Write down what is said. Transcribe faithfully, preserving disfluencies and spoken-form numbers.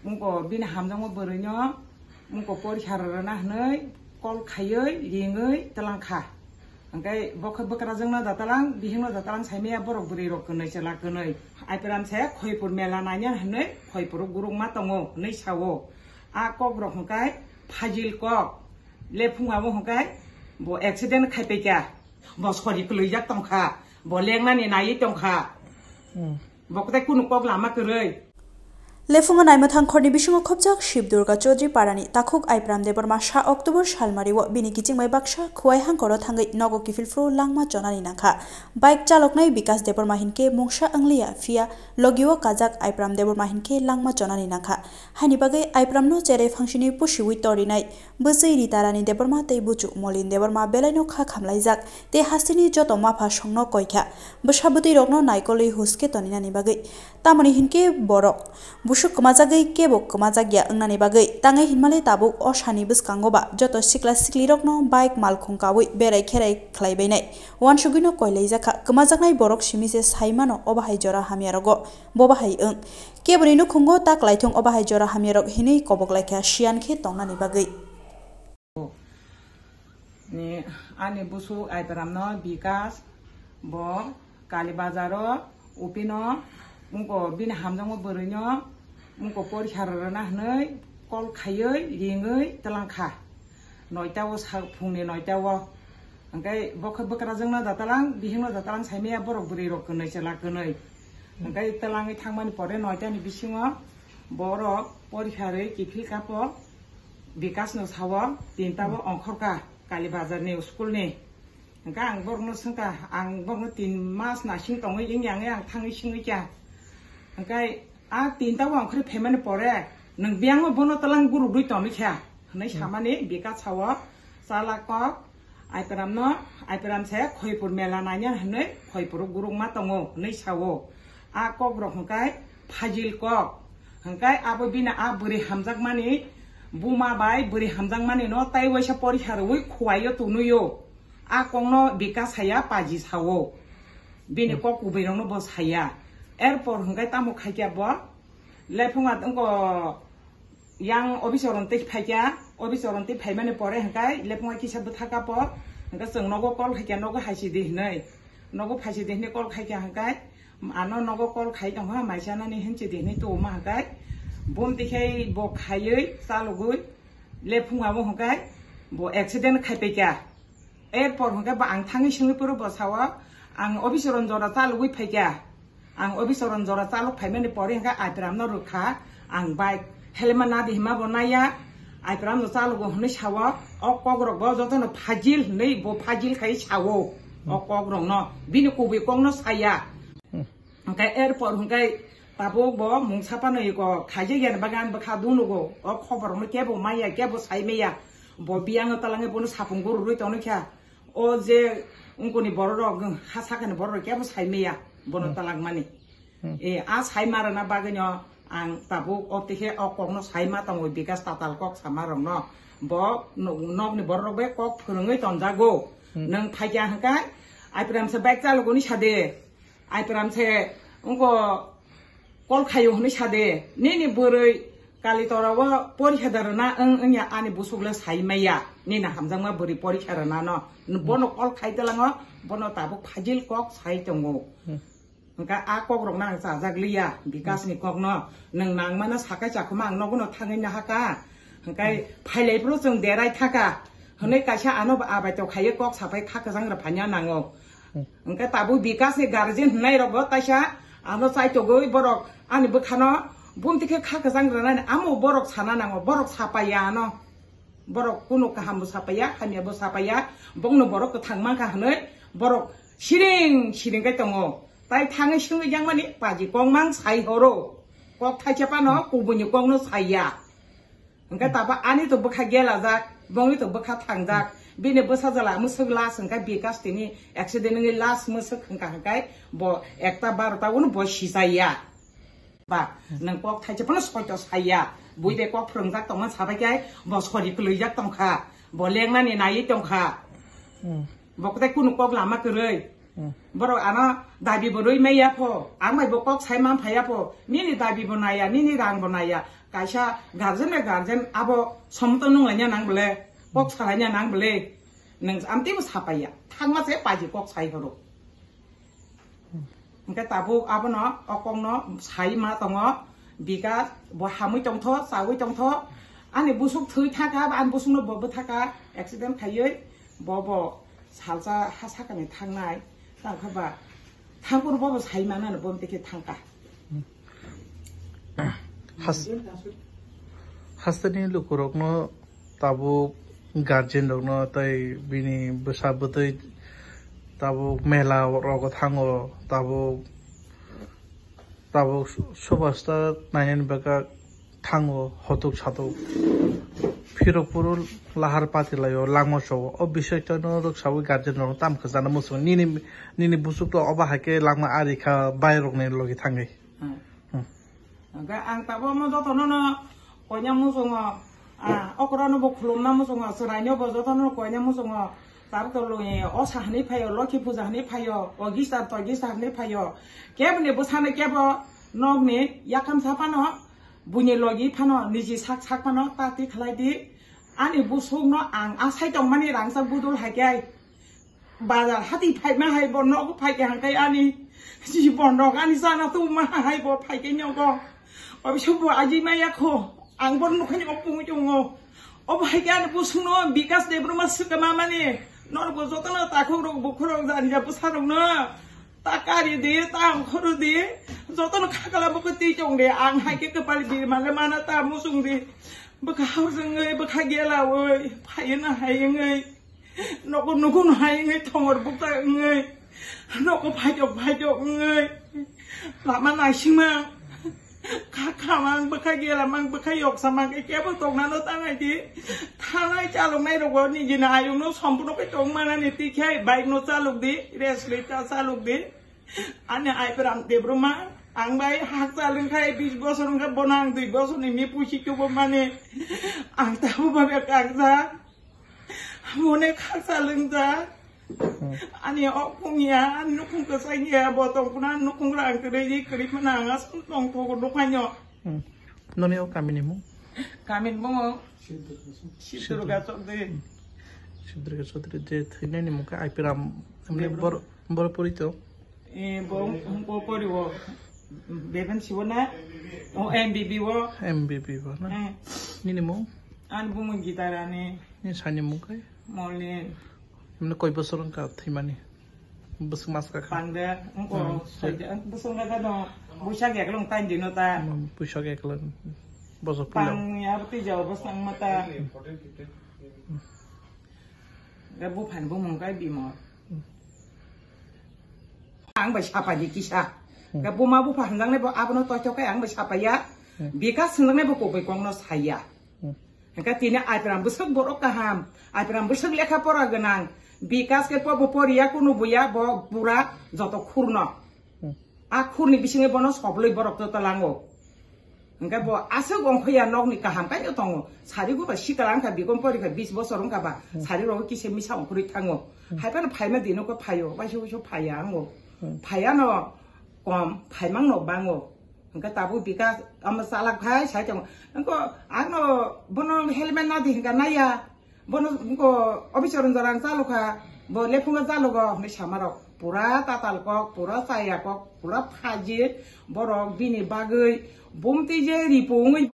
Mungko bini hamjakma bwrwino mungko porikha rwna hwnwi kol khaiwi ringwi twlang kha. Hwnkhe bo khe bwkrajwkno da twlang, bihikno da twlang saimaya borok bwrwirok kwnwi chwla kwnwi. Aiperam se Khoipur mela naina hwnwi Khoipuro gurukma tongo hwnwi sao. A kokrok hwnkhe phajil kok, lephungabo hwnkhe bo accident khaipaikha. Bo sori kwlwijak tongkha, bo lengnani naiwi tongkha. Hmm. Bo kwtai kunu kok lama kwrwi. Lephungo naima thangkhorni bisingo khopjak Shib Durga Chaudhary parani takhuk Aipram Debbarma sa October salmario bini kiching bai baksa Khowai hangkoro thangwi nogo kiphilphru langma chonani nangkha. Bike chaloknai Bikas Debbarma hinkhe mungsa wngliya, phiya logio kajak Aipram Debbarma hinkhe langma chonani nangkha. Haini bagwi Aipramno cherai phangsini pusiwi torinai. Bwswi Ritarani Debbarma tei buchu Molin Debbarma belaino kha khamlaijak tei hasteni joto mapha songno koikha bwsa bwtwi rokno naikolwi huske toninani bagwi. Tamoni hinkhe borok busuk kwmajagwi kebo kwmajakya wngnani bagwi tangwi hinmale tabuk o sani bwskango ba joto sikla siklirokno bike malkhung kawi berai kherai khlaibainai uansugwino koilaijakha. Kwmajaknai borok simi se saimano obo hai jora hamya rogo. Bo bahai wng. Keboni nukhungo ta klaithung o bahai jora hamyarok hinwi kobok laikha siyan khe tongnani bagwi. Ni ani busuk Aitaramno Bikas bo Kali Bazaro upino mungko bini hamjakma bwrwino mungko porikha rwna hwnwi kol khaiwi ringwi twlang kha. Noita o sa phungni noita o. Hwnkhe bo khe bwkrajwkno da talang, bihikno da talang saimaya borok bwrwi rok kwnwi chwla kwnwi. Hwnkhe twlangwi thangmani pore noita ni bisingo borok porikha rwi kiphil kapo Bikasno sao tinta o ongkhorkha Kali Bazar ni school ni. Hwnkhe ang borokno swngkha, ang borokno tin mas nasing tongwi wngya wngwi ang thangwi swngwi kha. Hwnkhe a tinta o ongkhorwi phaimani pore nwng biyangno bono twlang gurugwi tongwi kha hwnwi samani Bikas sao chala kok Aitaramno, Aitaram se Khoipur mela naina hwnwi Khoipuro gurukma tongo hwnwi sao. A kokrok hwnkhe phajil kok. Hwnkhe abo bini a bwrwi hamjakmani buma bai bwrwi hamjakmani no tai waisa porikha rwui khuaio tunui o. A kokno Bikas saya paji sao. Bini kok kubui rokno bo saya. Erpor hwnkhe tamo khaikha bo? Lephunga wngko yang office o rwntwi phaikha, office o rwntwi phaimani pore hwnkhe lephunga kisa bwtha kapo, hwnkhe chwng nogo call khaikha, nogo haisi di hwnwi, nogo phaisi di hwnwi call khaikha hwnkhe, ano nogo call khai tongkha, maisa nani hinchi di hwnwi tubuma hwnkhe, bumtwi khe bo khaiwi chalogwi lephunga o hwnkhe bo accident khaipaikha. Erpor hwnkhe bo ang thangwi swngwi phuru bo sao, ang office o rwng jora chalogwi phaikha. Ang office o rwng jora chalok phaimani pore hwnkhe Aitaramno rwkha, ang bike helmet nadi hima bo naiya. Aitaramno chalogo hwnwi sao, o kokrok bo jotono phajil hwnwi bo phajil khai sao. O kokrokno bini kubui kokno saya. Hwnkhe erpor hwnkhe tabuk bo mungsa phano iko khaijak yani bagwi ani bwkha dunugo. O khobor rokno kebo maya, kebo sai maya. Bo biyangno talangwi bono sapung gururwi tongwi kha. O je wngkoni borok rok, ha sakani borok rok kebo sai maya bono talangmani. E, a sai marana bagwino ang tabuk o tikhe o kokno sai ma tongo Bikas tatal kok sama rokno. Bo no-, nokni borok rok bai kok phwrwngwi tonjago. Nwng phaikha hwnkhe Aitaram se bike chalogoni sade. Aitaram se wngko kol khayo hwnwi sade, nini bwrwi Kalitora o porikha da rwna wng wngya ani busuk le sai maya, nini hamjakma bwrwi porikha rwna no, bono kol khai talango, bono tabuk phajil kok sai tongo. Hwnkha a kok rokno ang chajak liya, Bikas ni kok no, nwng nangmano sakai chakhuma ang nogo no thangwi nahaka, hwnkhe phailai phuru chwng derai thaka, hwnwi kaisa ano bo abaito khaiwi kok sapai kha kwchang rwphanya nango. Hwnkhe tabuk Bikas ni guardian hwnai rok bo taisa ano chaitogwi borok ani bwkhano bumti khe kha kwchang rwnani amo borok sana nango, borok sapaiya ano. Borok kunu kaham bo sapaiya, hamya bo sapaiya, bongno borok kwthang mankha hwnwi borok siring siring khe tongo. Tai thangwi swngwi jakmani paji kok mang sai horo. Kok thaisa phano kubuini kokno saiya. Hwnkhe taba ani to bwkha gelajak, bongni to bwkha thangjak. Bini bwsa jala mwswk last hwnkhe Bikas tini accident wngwi last mwswk hwnkha hwnkhe bo ekta barota uno bo sisaiya. Ba, nwng kok thaisa phano soito saiya. Bui de kok phwrwngjak tongma sabai khe bo sori kwlwijak tongkha. Bo lengnani naiwi tongkha. Bo kwtai kunu kok lama kwrwi. Borok ano dabi bo rwi maya pho. Ang bai bo kok sai man phaya pho. Nini dabi bo naya, nini rang bo naya. Kaisa guardian bai guardian abo somoto nung laina nang bole, kok salaina nang bole, nung amtwi bo sapaiya, thangma se paji kok sai horo. Hwnkhe tabuk abono o kokno sai ma tongo, Bikas bo hamwi tongtho, chawi tongtho, ani busuk thwi thaka, ani busukno bo bwthaka, accident khaiwi bo bo salsa ha sakani thangnai, tangkha ba thangkuru bo bo sai manano bo tei khe thangka. Has-, hasteni lukurokno tabuk guardian rokno tei bini bwsa bwtwi tabuk mela rogo thango, tabuk, tabuk superstar nainani bagwi thango hotuk satuk. Phirok phuru lahar pati laio, langma chogo. O bisai no rwksawi guardian rokno tam khajana muchungo. Nini, nini busuk to obo hai khe langma ari kha bai rokni logi thangwi. Hmm. Hmm. Hwnkhe ang tabuk omo jotono no koina muchungo, ah, okra no bo khulumna muchungo, chwrai no bo jotono no koina muchungo. Tabuk to lo, eh, osa hinwi phaio, Lokhi puja hinwi phaio, o gisa to gisa hinwi phaio. Keboni bwsano kebo nokni yakam sa phano, buini logi phano, niji sak sak phano ta twi khlai di. Ani busuk no ang asai tongmani rangchak budul hai khe. Bazar hati phaima hai bo nogo phaikhe hangkai ani jibon rok ani sana tuma hai bo phaikhe nogo. Obisuk bo aji maya kho ang bo nukhani opung chungo. O phaikhe ani busuk no Bikas Debbarma swkama mani norok bo jotono takhuk rok bukhuk rok jani ja bwsa rok no ta kari di ta angkhoro di jotono khakala bo twi chong di ang hai khe kwpal birma le mana ta muchung di bwkha hausa wngwi bwkha gela oi phaina hai wngwi. Noko nugo no hai wngwi thongor bukta wngwi. Noko phaijok phaijok wngwi. Lama naisingma. Kha khamang bwkha gelamang bwkha yoksamang khe kebo tongnano tangai di. Thanai chaloknai rogo nijini ayungno sompurno khe tongmanani tikhe bike no chalok di. Rest loi ta chalok di. Ani ai pram Debbarma. Ang bai hakchal wngkha bis bosor wngkha bono ang dui bosorni mi pusi chubo mani. Ang tabo babe kakjak. Mone khaksa lwngjak. Hmm. Ani o khungya, ani nukhung kwchangya, bo tongkuna nukhung rang kwrwi, kwrwi phano ang aswk tongthogo dukhanyo. Hmm. Noni o kamini mung? Kamini mung Sidurga Chaudhary. Sidurga Chaudhary je thwinani mung khe Aipiram, emni Debra. Bor-, bor pori to? Eh, bo, bo pori o. Beben sibo na? O M B B o. M B B o na? Eh. Nini mung? Ani bumung Gita Rani. Ni sani mung kai? Molin. Emne koi bosor wngkha thwimani? Bwswk mas kakha? Pangde, wngko, hmm, soide, wng, bwswk wngkha no, Buisak eklong tain dino ta. Hmm, Buisak eklong, bosor pulo. Pang ya, twi jao bwswk wngma ta. Ga buphani bumung kai Bimol. Hmm. Ang bai sapadi kisa. Hmm. Ga buma bupha hwnjaknai bo abono toitok kai ang bai sapaiya. Hmm. Bikas hwnjaknai bo kubui kokno saiya. Hmm. Hingke tini Abraham bwswk borok kaham, Abraham bwswk lekha pora gwnang, Bikas khe pobo poriya kunu buya bo bura joto khurno. Hmm. A khurni bisingo bono soblwi borok joto lango. Hingke bo aswk ongkhoya nokni kaham kaino tongo. Sari gura sikla wngkha bikon porikha bis bosor wngkha ba, hmm, sari rogo kisa misa ongkhorwi thango. Hmm. Hai phano phaima dino khe phaio, waisa waisa phaiya ango. Hmm. Phaiya no kom, phaimang no bango. Hingke tabuk Bikas omo chalak phai sai tongo. Wngko ano bono helmet nadi hinka naiya. Bono wngko officer ni jorang chalukha. Bo lephungo chalugo hinwi samarok. Pura tatal kok, pura chaya kok, pura phajir. Borok bini bagwi bumtwi je ripo wngwi